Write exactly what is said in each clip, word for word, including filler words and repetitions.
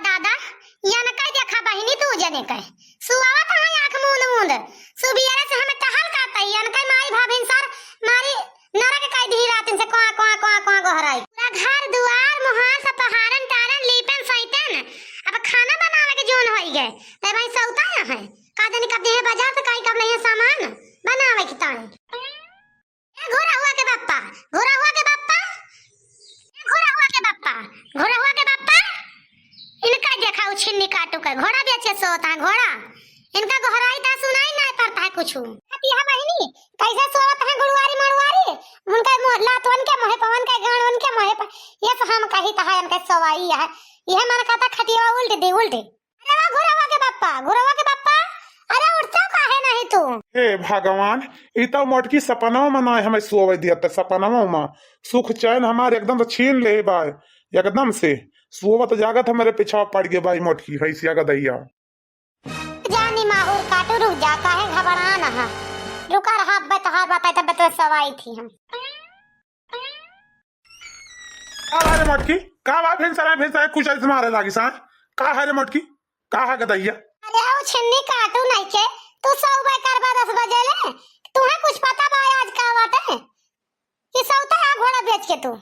दादा, यनकै देखा बहिनी, दू जने कै। सुआवत है आँख मूंद मूंद। सुबियरे से हमें टहल करत है, यनकै माई भाभिन सर मारी नरक कै दिही रातिन से क्वां, क्वां, क्वां, क्वां गोहराई। पूरा घर दुआर, मोहार सब पहारन, टारन, लीपन, सैतन। अब खाना बनावे के जोन होई गए। ते भाई सौता यहाँ है। का जानी कब दिहे बाजार से काई कब लइहे सामान बनावे के ताई। ए घुरहुआ के बप्पा, घुरहुआ के बप्पा, ए घुरहुआ के बप्पा, घुरहुआ के बप्पा, इनका देखा उ छिन्नी काटू के घोड़ा बेचे सोत है, घोड़ा। इनका गोहराई ता सुनाई नहीं पड़ता है कुछ। हतिया बहिनी, कैसे सोवत है गुरुवारी मड़ुआरी? उनका मो-, लातवन के मोहे पवन के गान उनके मोहे पर, ये तो हम कही ता है इनके सोवाई है। यह मन कहता खटिया उल्ट दे, उल्ट। अरे वाह, घुरवा के बप्पा, घुरवा के बप्पा, अरे उठता काहे नहीं तू? हे भगवान, ई तो मोटकी सपनवा में ना हमें सोवे दिया, त सपनवा में सुख चैन हमारे एकदम से छीन ले बाय, एकदम से सोवत जागत हमारे पीछा पड़ गए बाई मोटकी, भैंसिया का दैया। जानी माहौर काटू, रुक जा, काहे घबरान हा? रुका रहा, अब तोहार बताई, तब तो सवाई थी हम। का बा रे मोटकी? का बा भिनसरा भिनसरा कुछ ऐसे मारे लागी सा? का है रे मोटकी? का है गदहिया? अरे ओ छिन्नी काटू नहीं के, तू सौबे करबा दस बजे ले। तुहे कुछ पता बा आज का बाटे? कि सौता है घोड़ा बेच के तू?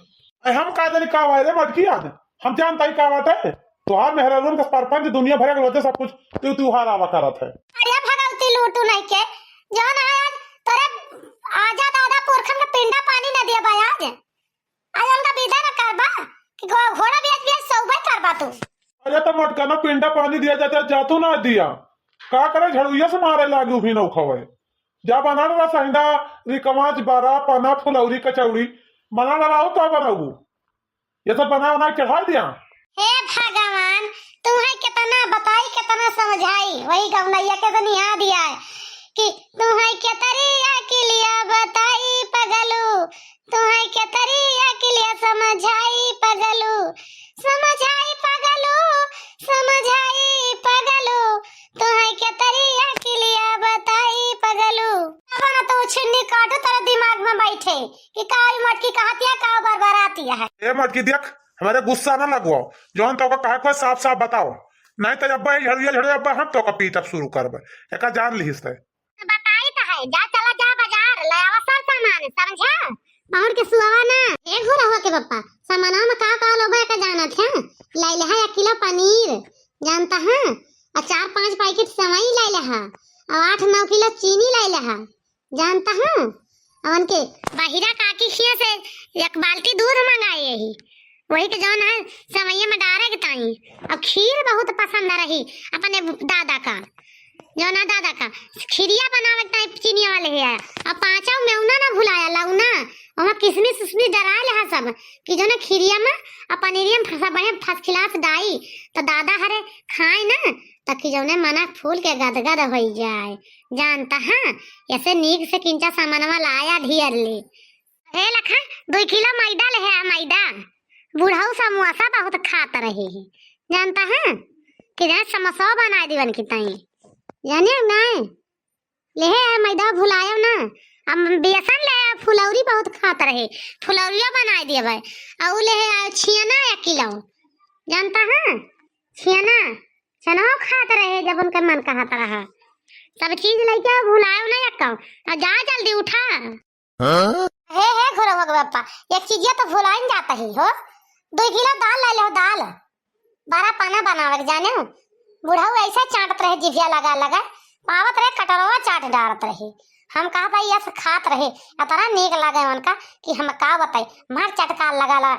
अरे हम का जानी का बा रे मोटकी आज? हम जानता ही का बाटे? तोहार मेहरारून का परपंच दुनिया भर के लोचे सब कुछ तू त्योहार आवा करत है। अरे भगवती लूटू नहीं के, जौन आज तोरे आजा दादा पुरखन के पिंडा पानी न दिया बा आज। आज उनका विदा न करबा कि घो-, घोड़ा बेच बेच सौबे करबा तू। अरे तो मोटका ना पिंडा पानी दिया जाता, जा तू ना दिया। का करे झड़ुइया से मारे लागी उभी नौ खवे। जा बना ला संडा, रिकमाच, बरा, पना, फुलौरी, कचौड़ी। बना ला, का बनाऊ? ये सब बना बना के चढ़ा दिया। हे भगवान, तुम्हें कितना बताई, कितना समझाई, वही गवनैया के तो निहा दिया है कि तुम्हें के तरी अकिलिया बताई पगलू, तुम्हें के तरी अकिलिया समझाई पगलू, समझाई पगलू, समझाई पगलू, तुम्हें के तरी अकिलिया बताई पगलू। अब ना तो छिन्नी काटू तेरे दिमाग में बैठे कि काई मोटकी कहतिया, का बरबरातिया है। ए मोटकी देख, हमारे गुस्सा ना लगवाओ, जौन तोका कहे को साफ साफ बताओ, नहीं तो जब ये झड़िया झड़िया अब हम तोका पीटब शुरू करबे, एका जान लिहिस है। तो बताई तो है, जा चला जा बाजार, ले आवा सब सामान, समझा? और के सुआवा ना। ए घुरहुआ के बप्पा, सामानवा में का का लोबा एका जानत है? लाई ले है एक किलो पनीर, जानता है? और चार पाँच पैकेट सेवई लाई ले है, और आठ नौ किलो चीनी लाई ले है। जानता हूँ, अवन के बहिरा काकी खिया से एक बाल्टी दूध मंगाए ही, वही के जौन है सेवइया में डारे के ताई। अब खीर बहुत पसंद रही अपने दादा का, जौन है दादा का खीरिया बनावे के ताई चीनिया वाले है। अब पाँचों मेउना ना भुलाया, लउना, ओमा किसमिस उसमिस डराए ले है सब, कि जौन है खीरिया में आ पनीरिया में फंसा बढ़िया first class डाई, तो दादा हरे खाए ना, तो कि जौने मना फूल के गदगद होई जाए। जानता है, ऐसे नीक से किंचा सामानवा लाया ढियर ले। हे लखा, दुई किलो मैदा ले आ, मैदा। बुढ़ऊ समोसा बहुत खात रहे हैं। जानता है, कि जाने समोसा बनाए दीवन की ताई। जाने नहीं, ले आ मैदा भुलायो ना। अब बेसन ले आ, फुलौरी बहुत खात रहे, फुलौरिया बनाए दिए भाई। और ले आ छियाना एक किलो। जानता है, छियाना, चनाओ खात रहे जब उनका मन कहत रहा। सब चीज लेके आओ, भुलायो ना एको। आ जा जल्दी उठा। हाँ? हे, हे, घोरवा के बापा, एक चीजिया तो भुलाइन जाता ही हो। दो किलो दाल ले लो, दाल। बड़ा पाना बनावे के जाने हो। बुढ़ऊ ऐसे चाटत रहे, जिभिया लगा लगा, पावत रहे, कटरवा चाट डारत रहे। हम कहा भाई, यस खात रहे, इतना नीक लगे उनका कि हम का बताई, मार चटकार लगा ला।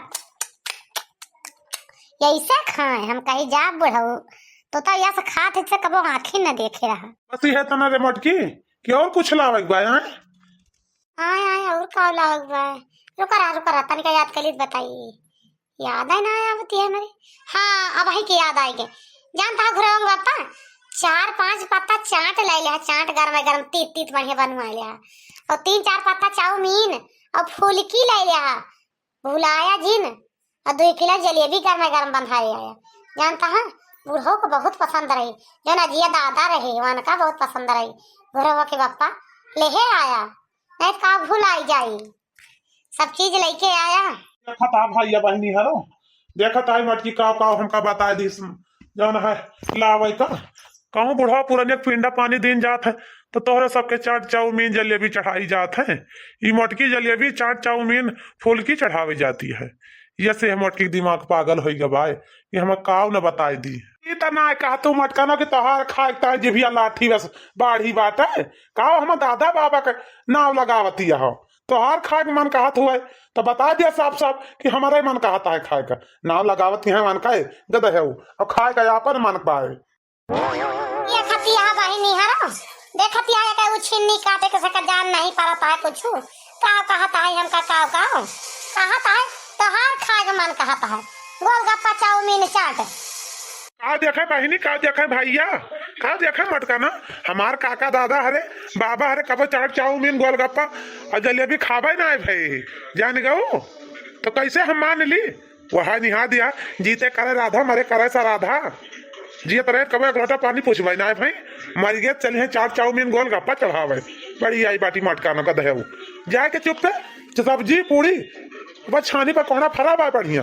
यैसे खाए, हम कही, "जा बुढ़ऊ, तो, तो यस खात से कबो आँखी न देखे रहा।" बस ये तना रे मोटकी, कि और कुछ लावे के बा, हैं? आय, आय, और का लावे के बा? रुका रहा, रुका रहा, तनिका याद कर ली तो बताई। याद है ना आवती है मेरे। हाँ, अब ही के याद आए के। जानता है घुरवा के बापा, चार पांच पत्ता चाट ले ले, चाट गरम गरम तीत तीत बढ़िया बनवा ले। और तीन चार पत्ता चाउमीन और फुलकी ले ले। भुलाया जिन, और दो किलो जलेबी गरम गरम बंधाए आया। जानता है, बूढ़ो को बहुत पसंद रही, जौन अजिया दादा रहे, उनका बहुत पसंद रही। घुरवा के बापा लेहे आया, नहीं तो का भुलाई जाई, सब चीज लेके आया। देखत आ भैया बहिनी हरो, देखत आई मटकी काव काव हमका बताए दिस, जौन है लावे का, कहूँ बुढ़वा पुरनिया के पिंडा पानी दिन जात है, तो तोहरे सबके चाट चाउमीन जलेबी चढ़ाई जात है। ई मोटकी जलेबी चाट चाउमीन फुल्की चढ़ावे जाती है। ये से मोटकी के दिमाग पागल होई गवा है, ये हमें काव न बताई दी। ई त ना कहा तू मोटका ना कि तोहार खाए ताई जिभिया लाठी बस बाढ़ी बाटे। काव हम दादा बाबा के नाव लगावती हो, तोहार खाए के मन कहत हुए तो बता दिया साफ साफ कि हमारे मन कहता है खाए का। नाव लगावती है मन का गदहेऊ, और खाए का आपन मन पाए। देखतिया बहिनी हरो, देखतिया एकर उ छिन्नी काटे के सका जान नहीं पड़ता है कुछु। का कहता है हमका, का का कहता है, तोहार खाए के मन कहता है गोलगप्पा चाउमीन चाट। का देखे बहिनी, का देखे भैया, का देखे मोटका ना, हमार काका दादा हरे, बाबा हरे, कबो चाट चाउमीन गोलगप्पा और जलेबी खाबे ना है भाई, जान गऊ तो कैसे हम मान ली? वह निहा दिया, जीते करे राधा, मरे करे सा राधा। जियत रहे कबो एक लोटा पानी पूछबे ना भाई, मर गए चलिए चाट चाउमीन गोलगप्पा चढ़ावे। बड़ी आई बाटी मटकाना का दहेऊ। जाए के चुप पे, जो सब्जी पूड़ी, बस छानी पर कोहड़ा फरा बा बढ़िया,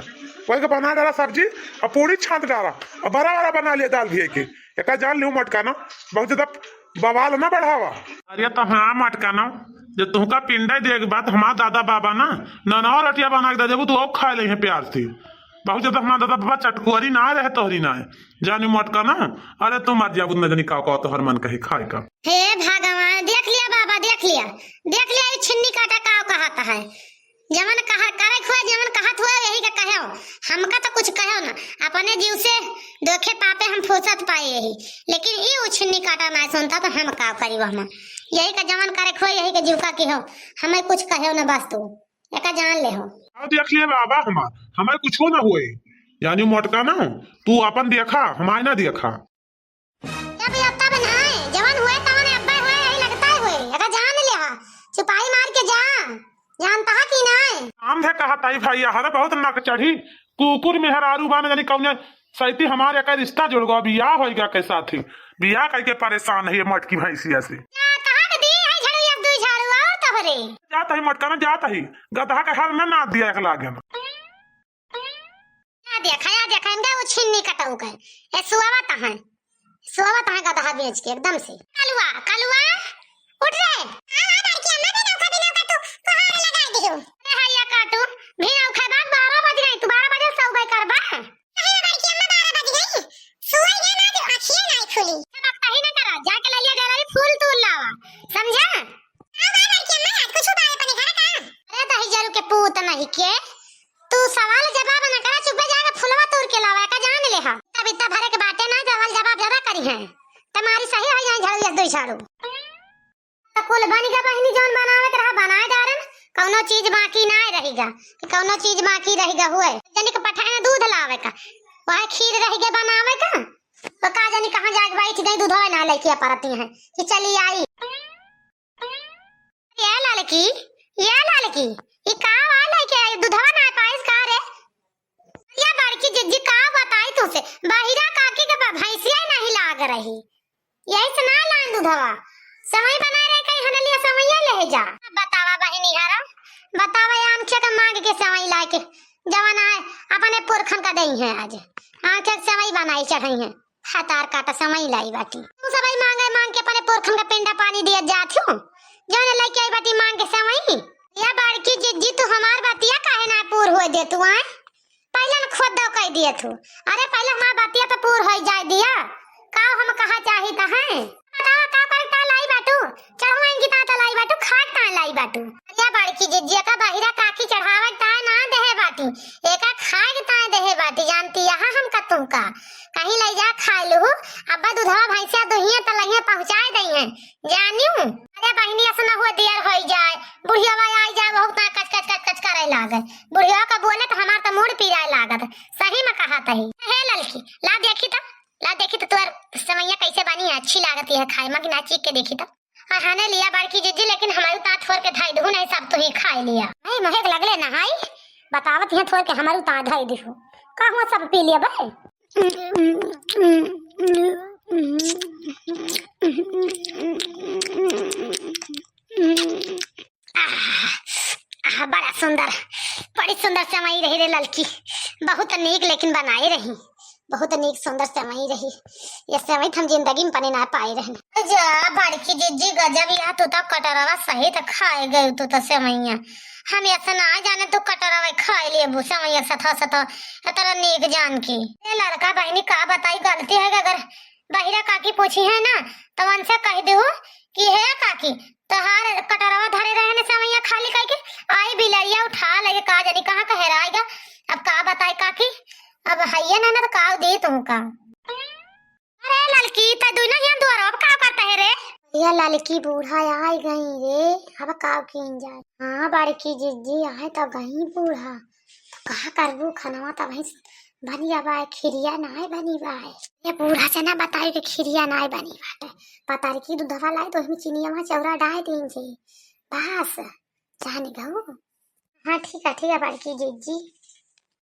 वही के बना डाला सब्जी, और पूड़ी छान डाला, और बड़ा बड़ा बना लिया दाल भी के। एका जान लियो मटकाना, बहुत ज्यादा बवाल ना बढ़ावा। अरे तो हाँ मटकाना, जो तुहका पिंडा देख बात हमार दादा बाबा ना, ननवा रोटिया बना के दे देबू, तू और खा ले प्यार से। बहुत ज्यादा हमार दादा बाबा चटकुआरी ना रहे तोहरी ना है। जानी मटकाना, अरे तू मर जाबू, न जानी का का तोहर मन कही खाए का। हे भगवान, देख लिया बाबा, देख लिया, देख लिया, ये छिन्नी काटा का कहत है। जवन कहा, करे खुआ, जवन कहत हुआ, यही का कहो। हमका तो कुछ कहो ना, अपने जीव से दोखे पापे हम फुर्सत पाए यही। लेकिन ई उछिन्नी काटा ना सुनता तो हम का करी वहमा। यही का जवन करे खुआ, यही का जीव का की हो, हमें कुछ कहो ना बस तू, एका जान ले हो। अब देख लिए बाबा हमार, हमें कुछ ना हुए। यानी मोटका ना, तू अपन देखा, हमारे ना देखा। जब, जब तब नाय, जवन हुए तवन अब्बे हुए, यही लगता ही हुए। अगर जान ले हा, चुपाई मार के जा, जानता है कि नाय? काम धे कहा ताई भाई, हरे बहुत नक चढ़ी, कुकुर मेहरारू बान जानी कौने सैती हमारे का रिश्ता जुड़ गवा, बियाह होई गया के साथी, बियाह करके परेशान है ये मटकी भैंसिया से। क्या कहा के दी है झाड़ू, एक दुई झाड़ू और तोहरे? जात ही मटका ना, जात ही, गधा के हाल में ना दिया एक लागे ना। या देखा, या देखा, इनका वो छिन्नी कटाऊ का। ए, सुआवत है। सुआवत है गदहा बेच के एकदम से। कलुआ, कलुआ, उठ रे। हाँ, हाँ, बड़की अम्मा, बिना उठा, बिना उठा, तू कोहार लगा दियो। अरे हैया काटू, बिना उठा, बात बारह बज गई, तू बारह बजे सो गए करबा। अरे बड़की अम्मा, बारह बज गई, सोई गए ना, जो अखिए नहीं खुली। सब कहीं ना करा, जाके लइया गैलरी फूल तूल लावा, समझा? हाँ, हाँ, बड़की अम्मा, आज कुछ उपाय अपने घर का। अरे दही जरू के पूत नहीं के, तू सवाल जवाब न करा, चुपे जाके फुलवा तोड़ के लावा, का जान ले हा। तब इतना भरे के बाटे ना, सवाल जवाब ज्यादा करी है, तुम्हारी सही हो जाए झाड़ू, या दो झाड़ू। तो कुल बन गया बहिनी, जौन बनावे के रहा बनाए डारन, कौनो चीज बाकी ना रहेगा कि कौनो चीज बाकी रहेगा हुए। जनी के पठाए ना दूध लावे का, वह खीर रह गया बनावे का, तो का जानी कहाँ जाके बैठ गई, दूधवा ना लेके परती हैं कि चली आई। ये ललकी, ये ललकी, ई का वा लेके आई? दूधवा ना पाइस का रे? या बड़की जिज्जी का बताई तुसे, बहिरा काकी के ब-, भैंसिया नहीं लाग रही, यही से ना लान दूधवा। सेवई बनाए रहे कहीं हन लिया सेवैया ले जा। अब बतावा बहिनी हरा, बतावा ये आमखे के मांग के सेवई लाए के जवन आए अपने पुरखन का दई है आज। आमखे के सेवई बनाई चढ़ई है। हतार काटा समय लाई बाटी। तू सबई मांगे मांग के अपने पुरखन का पिंडा पानी दिया जात हूँ। जौन लइके आई बाटी मांग के समय। या बड़की जिज्जी तू हमार बतिया काहे ना पूर होए दे तू आए? पहले न खुद दो कह दिए तू। अरे पहले हमार बतिया तो पूर होई जाए दिया। का हम कहा चाहित है? बतावा का करे ता लाई बाटू? चढ़वाएंगी ता ता लाई बाटू, खाट ता लाई बाटू। या बड़की जिज्जी का बहिरा काकी चढ़ावत ता ना देहे बाटी। एका खाए के ताए देहे बाटी, जानती यहाँ हम का तू का। कहीं ले जा खाए लूहू, अब्बा दूधवा भैंसिया दुहिया तलहिया पहुँचाए दई हैं, जानियो। अरे बहिनी, ऐसा ना हुआ देर होई जाए, बुढ़िया आई जाए, बहुत ना कच कच कच कच करे लागे। बुढ़िया का बोले तो हमार तो मूड़ पिराए लागत, सही में कहा तही। हे ललकी, ला देखी तो, ला देखी तो तोर सेवैया कैसे बनी है, अच्छी लागत है खाए में कि ना, चीख के देखी तो। हाँ, हाँ, नहीं लिया बड़की जिज्जी, लेकिन हमारी तात फोर के धाई दू नहीं, सब तू ही खाए लिया। नहीं, महक लगले नहाई, बतावत यहाँ थोर के हमारी तात धाई दू। का हुआ, सब पी लिया भाई? आह, आह, बड़ा सुंदर, बड़ी सुंदर सेवई रही रे ललकी, बहुत नीक लेकिन बनाए रही। बहुत नीक सुंदर सेवई रही। ये सेवई त हम जिंदगी में पने ना पाए रहन। जा बड़की जिज्जी, गजब या तू तो कटरवा सहित खाए गए तू तो सेवइया। हम ऐसे ना जाने तू कटरवा खाए लेबू सेवइया सथा सथा, इतना नीक जान के। ए लड़का बहिनी का बताई, गलती है कि अगर बहिरा काकी पूछी है ना तो उनसे कह दू कि हे काकी, तोहार कटरवा धरे रहे ने सेवइया खाली कह के, आई बिलरिया उठा ले, का जानी कहाँ का हेराएगा। अब का बताई काकी, अब हइये ना, ना तो का दी तुमका। अरे ललकी, त दुइनो हियां दुआरो अब का करता है रे? या ललकी बूढ़ा आई गई रे, अब का कीन जाए। हाँ बड़की जिज्जी, आए तो गई बूढ़ा, तो का करबू खनवा, तब वहीं बनिया बाय, खिरिया नाय बनी बाय। ये बूढ़ा से ना बताई कि खिरिया नाय बनी बाटे। पतरकी दूधवा लाई तो ओहिमे चिनिया चौरा डाय दीन से। बस, जान गऊ। हाँ ठीक है, ठीक है बड़की जिज्जी।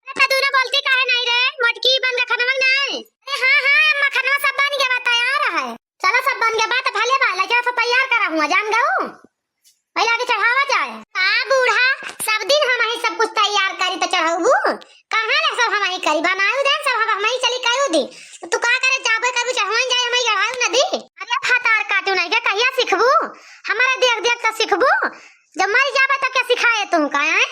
अरे त दुनो बोलती काहे नहीं रे? मोटकी बन गया खनवा नहीं? अरे हाँ, हाँ अम्मा, खनवा सब बन गया बा, तैयार है। चलो सब बन गया बा, त भले बा, ले जाओ सब तैयार करा हुआ, जान गऊ। पहले आगे चढ़ावा जाए। का बूढ़ा, सब दिन हमही सब कुछ तैयार करी त चढ़ाऊ? कहाँ ले सब हमही करी? बनाऊ दे सब, हम हमही चली करू दी। तू का करे जाबे करू, चढ़वाई जाए, हमही चढ़ाऊ न दी। अरे फतार काटू नहीं के, कहिया सीखबू? हमारे देख देख के सीखबू? जब मर जाबे तो क्या सिखाए तुमका, हैं?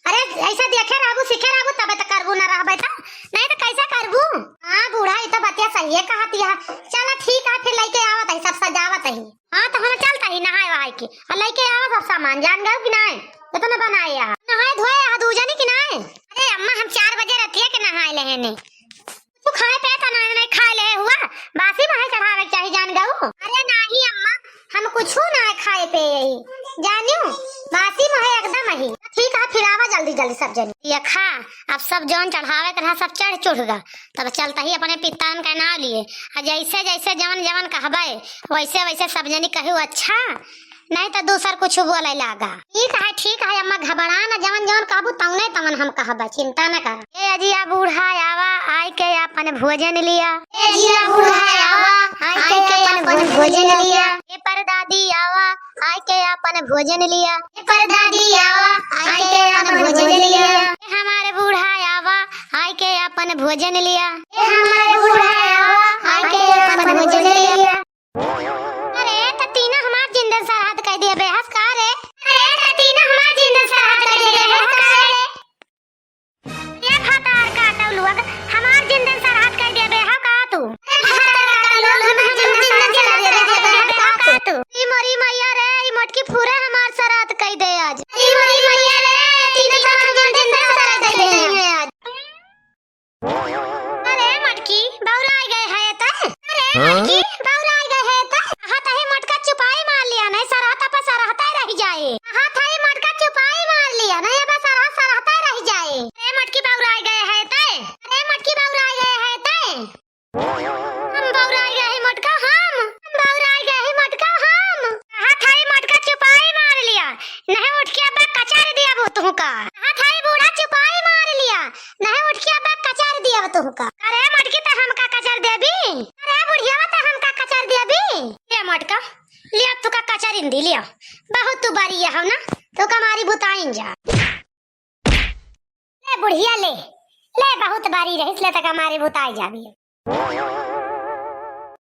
अरे ऐसे देखे रहबू, सीखे रहबू, तबे तो करबू, ना रहबे तो। नहीं तो कैसे करबू? हाँ बूढ़ा, ये तो बतिया सही है कहती है। चला ठीक है, फिर लेके आवत है, सब सजावत है। हाँ, तो हम चलता ही नहाए वहाए के, और लेके आवा सब सामान, जान गयो कि नाय? इतना बनाए यहाँ, नहाए धोए यहाँ दू जनी कि नाय? अरे अम्मा, हम चार बजे रतिया के नहाए लेहे ने। तू खाए पे तो नाय, नाय खाए लेहे हुआ, बासी माहे चढ़ावे के चाही, जान गयो। अरे नाही अम्मा, हम कुछ ना खाए पे यही, जानियो, बासी माहे एकदम ही। ठीक है, फिर आवा जल्दी जल्दी सब जनी। ये खा, अब सब जौन चढ़ावे के रहा, सब चढ़ चुढ़ गा। तब चलता ही अपने पितान का नाव लिए, आ जैसे जैसे जवन जवन कहबे, वैसे वैसे सब जनी कहू अच्छा, नहीं तो दूसर कुछ बोले लागा। ठीक है, ठीक है अम्मा, घबरा न, जवन जवन कहबू तौने तवन हम कहबे, चिंता न कर। ए अजिया बूढ़ा आवा, आय के अपन भोजन लिया। ए अजिया बूढ़ा आवा, आय के अपन भोजन लिया। ए परदादी आवा, आय के अपन भोजन लिया। ए परदादी आवा, आय के अपन भोजन लिया। ए हमारे बूढ़ा आवा, आय के अपन भोजन लिया। ए हमारे बूढ़ा आवा, आय के अपन भोजन लिया। अरे त तीना हमार जिंदन सरहद कह दिया बेहस का रे? अरे त तीना हमार जिंदन सरहद कह दिया बेहस का रे? ये फतार काटौ लोग, हमार जिंदन सरहद कह दिया बेहा का तू? अरे फतार काटौ लोग, हमार जिंदन सरहद कह दिया बेहा का तू? ई मोरी मैया रे, ई मोटकी पूरा हमार सरहद कह दे आज। ई मोरी मैया रे, तीना हमार जिंदन सरहद कह दे आज। अरे मटकी, बौराय गए है तै? अरे हाँ? मटकी, बौराय गए है तै? हाँ, तही मटका चुपाई मार लिया, नहीं सरहता पर सरहता रह जाए। हाँ, तही मटका चुपाई मार लिया, नहीं अब सरहत सरहता रह जाए। अरे मटकी, बौराय गए है तै? अरे मटकी, बौराय गए है तै? हम बौराय गए है मटका, हम, हम बौराय गए है मटका, हम। हाँ, तही मटका चुपाई मार लिया, नहीं उठ के अब कचर दिया वो तुहका। हाँ, तही बूढ़ा चुपाई मार लिया, नहीं उठ के अब कचर दिया वो तुहका। अरे मटकी, त हमका कचर देबी? अरे बुढ़िया, त हमका कचर देबी? ले मटका, ले अब तुका कचर इंदी, ले। बहुत तू बरी हो ना, तुका मारी बुताइन जा। ले बुढ़िया ले, ले बहुत बरी रहिस, ले तुका मारी बुताई जाबी।